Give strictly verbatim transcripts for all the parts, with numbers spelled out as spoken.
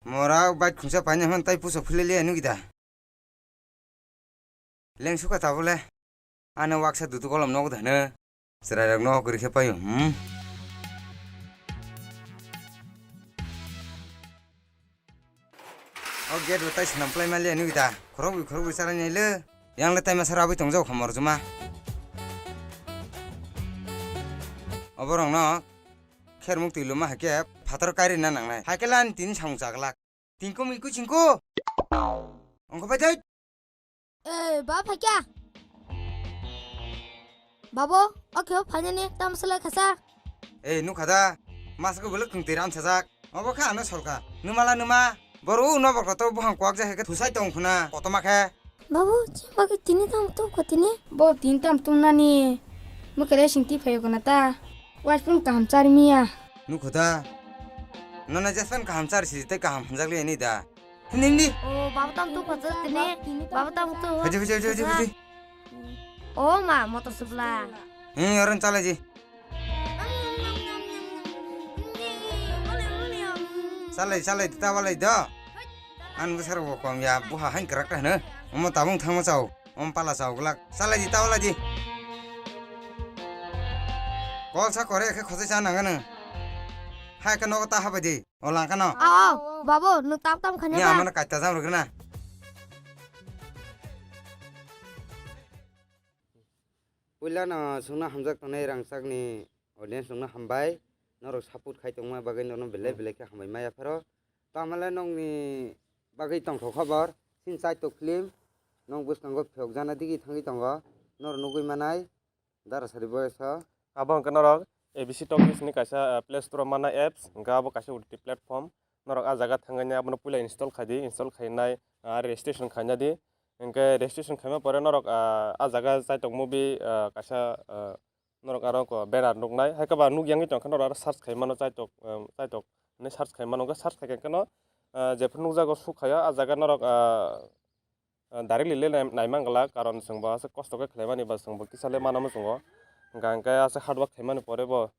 Mora bike khungsa paina hwn tai puso philili nugida. Leng suka tabule. Ano waksa dudu kolom nogo dano. Chwrairok nogo kwrwi khe paio, hmm? O gate bo tai swnam plai mali ani da. Khorok bui khorok bui charai nai le. Yang le tai masa rabui tong jao khamor juma. Oborok no khermuk twi luma haikhe phatar kairi na nangnai. Haikhe lan tini samung chaglak. Tingko mui kuchingko. Ongko pai dai. Eh, ba phaikya. Babo, okay, phainani tam selai khasa. Eh, nukha da. Masako bwlwk khwng twi ram sajak. Obo kha ano solka. Numala numa. Boru no bokto to buhang kwak ja khe thusai tong khuna. Kotoma khe. Babu, chimba khe tini tam tu kho tini. Bo tini tam tu nani. Mukere sing ti phayo kana ta. Waiphang kaham chari miya. Nukho da. Nana jaspan kaham chari si tei kaham hwnjak le ni da. Hini hini. O baba tam tu kho tini. Baba tam tu. Haji haji haji haji haji. O ma motor supla. Hmm, orang chala ji. Salai, salai, ta walai do. An bwsarok bo kom ya, buha hain kwrak ta hwno. Omo tabung thangma chao. Omo pala chao glak. Salai di, ta walai di. Kol sa kore khe khosai cha nang ano. Hai khe nogo ta habai di. O lang kano. Ao, babu, nwng tam tam khanya. Ni amano kaita jam rwgwna. Puila no chwngno hamjak tongnai rangchakni audience rokno hambai, norok support khai tongma bagwi norokno belai belai khe hambai maya pharo. Tamale nokni bagwi tongthok khobor, sin chaitok film, nok bwskango phiyokjana digi thangwi tongo, norok nugwi manai, Darasari boyes o. Abo hwnkhe norok A B C Talkies ni kaisa, ah, Play Store o manna apps, hwnkhe abo kaisa O T T platform. Norok ah jaga thangwi abono puila install khai di, install khainai, ah, registration khaina di. Hwnkhe registration khaima pore norok, ah, ah jaga Chaitok movie, ah, kaisa, ah, norok aro ko banner nuknai. Hai khe ba nuk yangwi tongkhe norok aro search khai mano Chaitok, ah, Chaitok hinwi search khai mano. Hwnkhe search khai khe no, ah, jephru nukjago suk khaio ah jaga norok, ah, ah, directly le nai-, naimang glak, karon chwng bo aswk kosto khe khlaimani ba chwng bo kisa le mano muchungo. Hwnkha hwnkhe aswk hard work khaimani pore bo,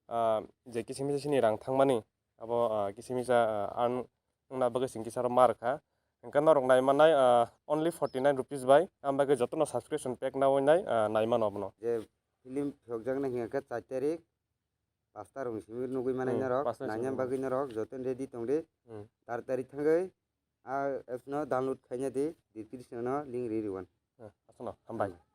ah, je kisa misa chini rang thangmani, abo, ah, kisa misa, ah, earn wngna bagwi chwng kisa ro ma rwkha. Hwnkhe norok nai mannai, ah, only forty nine rupees bai, ang bagwi jotono subscription pack naui nai, ah, nai mano abono. Je film phiyokjaknai hwnkha khe char tarik, pasta rokni simi nugwi manai Hmm, norok, pasta rokni simi naina nugwi. Bagwi norok jotono ready tong di. Hmm. Tar tarik thangwi a apps no download khaina di, description no link ri rwgwan. Hmm, aswkno, hambai. Hmm.